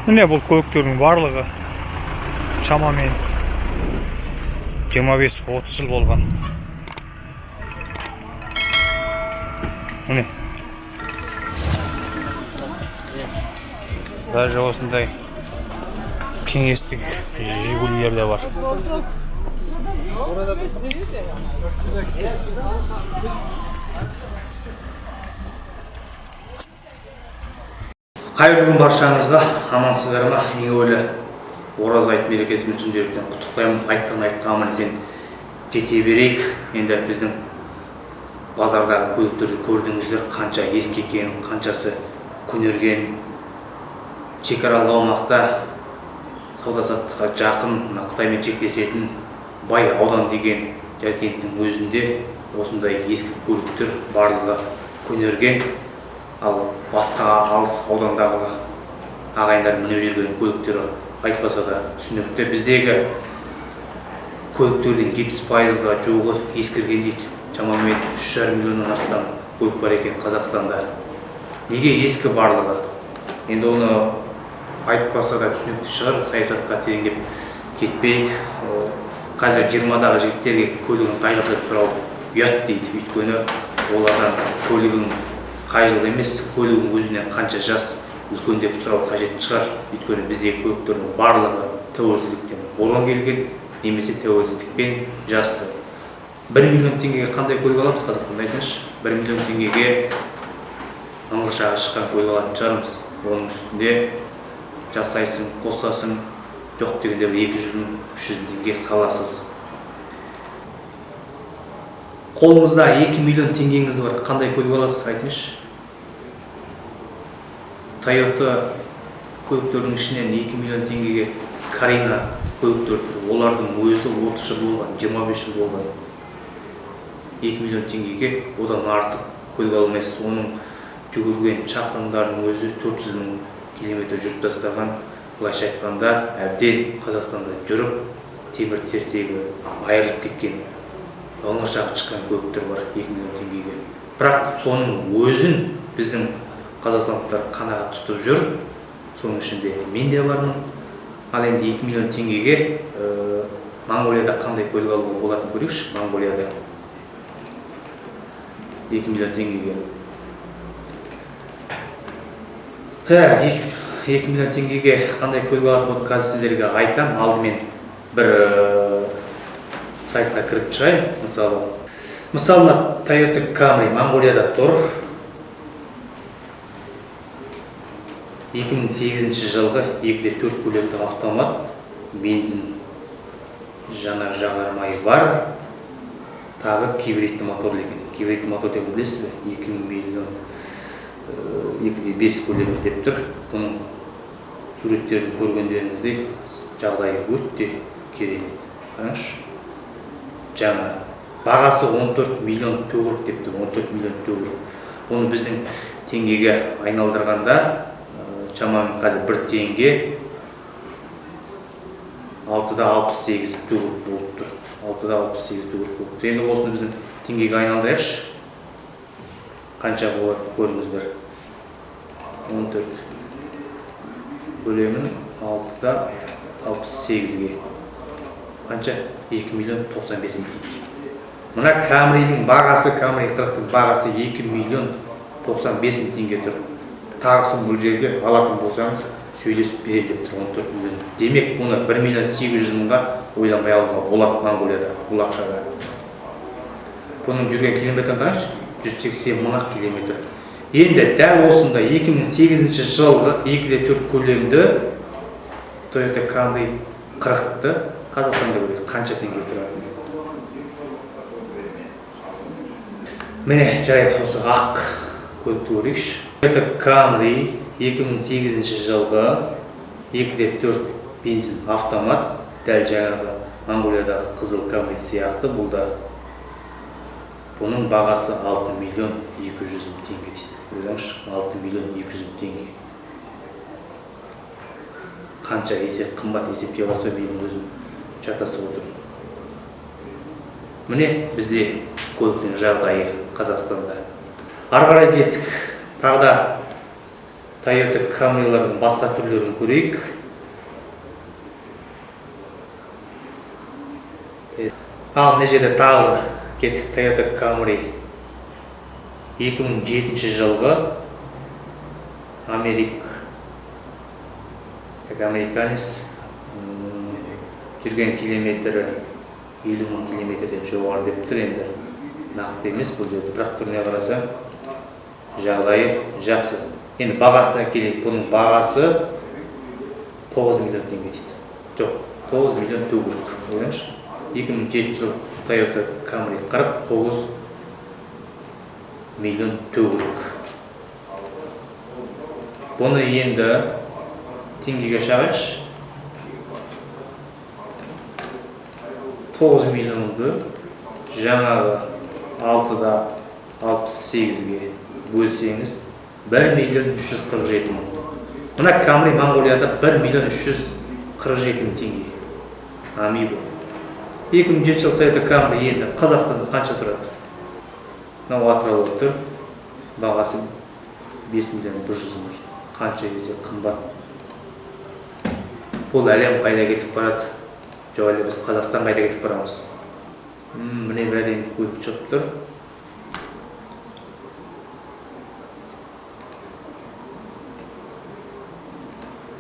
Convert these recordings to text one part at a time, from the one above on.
Міне, бұл көліктердің барлығы шамамен 25-30 жыл болған. Міне, даже осындай кеңестік Жигулилер де бар. Қайырлы күн баршаңызға! Амансыздар ма? Ең әуелі Ораза айт мерекесімен шын жүректен құттықтаймын. Айттан айтқа аман есен жете берейік. Енді біздің базардағы көліктерді көрдіңіздер, қанша ескі екен, қаншасы көнерген. Шекаралық аумақта, сауда саттыққа жақын, мына Қытаймен шектесетін бай аудан деген Жаркенттің өзінде осындай ескі көліктер барлығы көнерген. Ал басқа алыс аудандағы ағайындар мініп жүрген көліктері айтпаса да түсінікті. Біздегі көліктердің 70%-ға жуығы ескірген дейді. Шамамен 3,5 миллионнан астам көлік бар екен Қазақстанда. Неге ескі барлығы? Енді оны айтпаса да түсінікті шығар, саясатқа тереңдеп кетпейік. Қазір 20-дағы жігіттерге көлігің қай жылғы деп сұрау ұят дейді. Өйткені олардан көлігің қай жылғы емес, көлігің өзінен қанша жас үлкен деп сұрау қажет шығар. Өйткені біздегі көліктердің барлығы тәуелсіздіктен бұрын келген немесе тәуелсіздікпен жасты. 1 миллион теңгеге қандай көлік аламыз Қазақстанда, айтыңызшы? 1 миллион теңгеге ыңғыршағы шыққан көлік алатын шығармыз. Оның үстінде жасайсың, қосасың, жоқ дегенде бір 200 мың, 300 мың теңге саласыз. Қолыңызда 2 миллион теңгеңіз бар, қандай көлік аласыз, айтыңызшы? Тойота көліктердің ішінен 2 миллион теңгеге Карина көліктер тұр. Олардың өзі 30 жыл болған, 25 жыл болған. 2 миллион теңгеге одан артық көлік ала алмайсыз. Оның жүгірген шақырымдарының өзі 400 мың километр жүріп тастаған. Былайша айтқанда, әбден Қазақстанда жүріп, темір терсегі айырылып кеткен, ыңыршағы шыққан көліктер бар 2 миллион теңгеге. Бірақ соның өзін біздің қазақстандықтар қанағат тұтып жүр, соның ішінде мен де бармын. Ал енді 2 миллион теңгеге Моңғолияда қандай көлік алуға болатынын көрейікші. Моңғолияда 2 миллион теңгеге, так, 2 миллион теңгеге қандай көлік алатын болдық, қазір сіздерге айтамын. Алдымен бір сайтқа кіріп шығайын. Мысалы, мына Тойота Камри Моңғолияда тұр, 2008 жылғы, 2,4 көлемді автомат, бензин, жанар жағармай бар, тағы гибридті мотор екен. Гибридті мотор деген білесіз бе? 2 миллион, 2,5 көлемі деп тұр. Бұның суреттерін көргендеріңіздей, жағдайы өте керемет. Қараңызшы, жаңа. Бағасы 14 миллион тугрик деп тұр. 14 миллион тугрик. Оны біздің теңгеге айналдырғанда, шамамен қазір 1 теңге 6,68 тугрик болып тұр. 6,68 тугрик болып тұр. Енді осыны біздің теңгеге айналдырайықшы, қанша болады, көріңіздер. 14 бөлемін 6,68-ге, қанша? 2 миллион 95 мың теңге. Мына Камридің бағасы, Камри 40-тың бағасы 2 миллион 95 мың теңге тұр. Тағысын бұл жерге алатын болсаңыз, сөйлесіп беремін деп тұр. 14 миллион. Демек, бұны 1 миллион 800 мыңға ойланбай алуға болады Моңғолияда бұл ақшаға. Бұның жүрген километрін қараңызшы, 180 мың ақ километр. Енді дәл осындай 2008 жылғы 2,4 көлемді Toyota Camry 40-ты Қазақстанда көрейік, қанша теңге тұратынын. Міне, жарайды, осы ақ көлікті көрейікші. Toyota Camry 2008 жылғы, 2,4 бензин, автомат. Дәл жаңағы Моңғолиядағы қызыл Camry сияқты бұл да. Бұның бағасы 6 миллион 200 мың теңге дейді. Ойлаңызшы, 6 миллион 200 мың теңге, қанша есе қымбат, есепке баспай менің өзім шатасып отырмын. Міне, бізде көліктің жағдайы Қазақстанда. Ары қарай кеттік. Тағы да Toyota Camry'лардың басқа түрлерін көрейік. Ал мына жерде тағы кеттік. Toyota Camry 2007 жылғы, американец, жүрген километрі 50 мың километрден жоғары деп тұр енді. Нақты емес бұл жерде, бірақ түріне қарасаң жағдайы жақсы. Енді бағасына келейік. Бұның бағасы 9 миллион теңге дейді. Жоқ, 9 миллион төгірік. Ойлаңызшы, 2007 жыл Toyota Camry 49 миллион төгірік. Бұны енді теңгеге шағайықшы. 9 миллионды жаңағы 6,68-ге бөлсеңіз, 1 миллион 347 мың. Мына Camry Моңғолияда 1 миллион 347 мың теңге. Амиго. 2007 жылы Toyota Camry енді Қазақстанда қанша тұрады? Мынау Атырауда тұр. Бағасы 5 миллион 100 мың. Қанша есе қымбат. Бұл әлем қайда кетіп барады? Жоқ, әлде біз Қазақстан қайда кетіп барамыз? Міне бір әдемі көлік шығып тұр.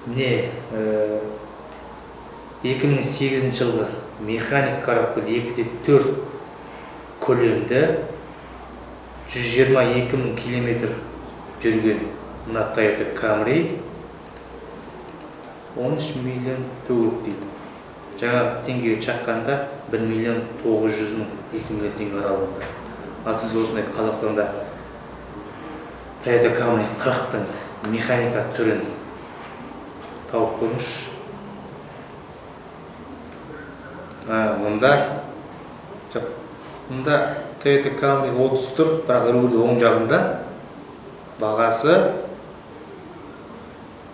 Міне, 2008 жылғы механик коробка 2,4 көлемді 122 мың километр жүрген мына Toyota Camry 13 миллион төгірік дейді. Жаңа теңгеге шаққанда 1 миллион 900 мың, 2 миллион теңге аралығында. Ал сіз осындай Қазақстанда Toyota Camry 40-тың механика түрін тауып көріңізші. Мұнда жоқ, мұнда Toyota Camry 30 тұр, бірақ руль оң жағында. Бағасы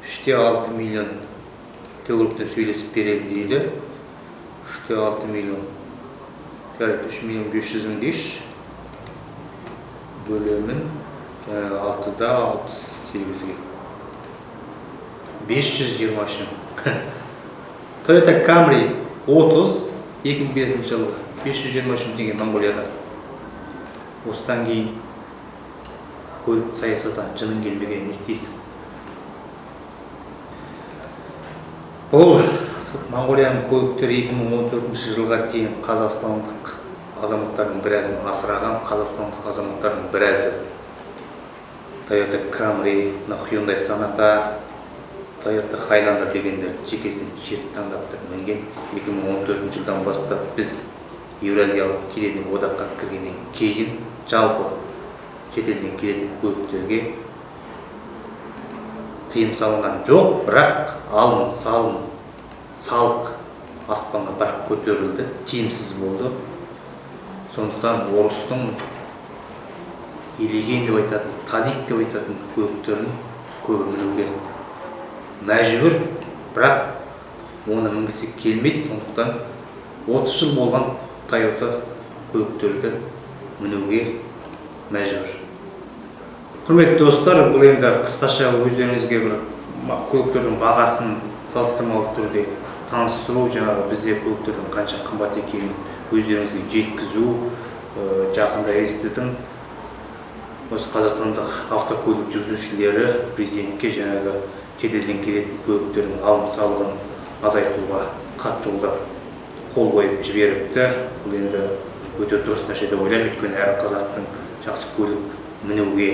3,6 миллион төгіріктен сөйлесіп беремін дейді. 3,6 миллион. Жарайды, 3 миллион 500 мың дейікші. Бөлемін жаңағы 6,68-ге. 523 мың. Toyota Camry 30, 2005 жылғы 523 мың теңге Моңғолияда. Осыдан кейін көлік саясатынан жының келмеген не істейсің? Бұл Моңғолияның көліктері 2014 жылға дейін қазақстандық азаматтардың біразын асыраған, қазақстандық азаматтардың біразы Toyota Camry, мына Hyundai Sonata, Toyota Highlander дегендер жекесін жетіп таңдап тұр мінген. 2014 жылдан бастап біз Еуразиялық кедендік одаққа кіргеннен кейін жалпы шетелден келетін көліктерге тыйым салынған жоқ, бірақ алым салым салық аспанға бірақ көтерілді, тиімсіз болды. Сондықтан орыстың елеген деп айтатын, тазик деп айтатын көліктерін көбі мінуге мәжбүр, бірақ оны мінгісі келмейді. Сондықтан 30 жыл болған Toyota көліктерді мінуге мәжбүр. Құрметті достар, бұл енді қысқаша өздеріңізге бір көліктердің бағасын салыстырмалы түрде таныстыру, жаңағы бізде көліктердің қанша қымбат екенін өздеріңізге жеткізу. Жақында естідім, осы қазақстандық автокөлік жүргізушілері президентке жаңағы шетелден келетін көліктердің алым салығын азайтуға хат жолдап қол қойып жіберіпті. Бұл енді өте дұрыс нәрсе деп ойлаймын, өйткені әр қазақтың жақсы көлік мінуге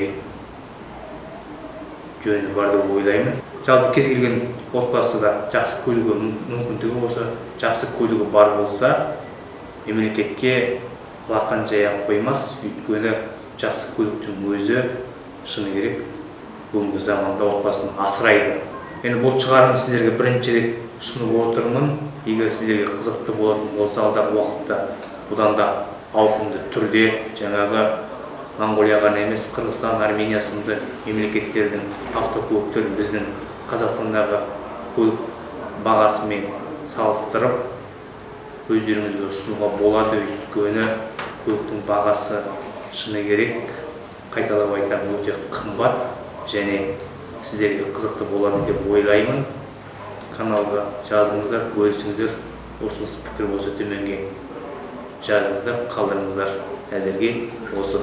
жөні бар деп ойлаймын. Жалпы кез келген отбасыда жақсы көлігі мүмкіндігі болса, жақсы көлігі бар болса, мемлекетке лақан жая қоймас, өйткені жақсы көліктің өзі шыны керек бүгінгі заманда отбасын асырайды. Енді бұл шығарылымды сіздерге бірінші рет ұсынып отырмын. Егер сіздерге қызықты болатын болса, алдағы уақытта бұдан да ауқымды түрде жаңағы Моңғолия ғана емес, Қырғызстан, Армения сынды мемлекеттердің автокөліктерін біздің Қазақстандағы көлік бағасымен салыстырып өздеріңізге ұсынуға болады. Өйткені көліктің бағасы шыны керек, қайталап айтамын, өте қымбат және Сіздерге қызықты болады деп ойлаймын. Каналға жазыңыздар, бөлісіңіздер. Ұсыныс, пікір болса, төменге жазыңыздар, қалдырыңыздар. Әзірге осы.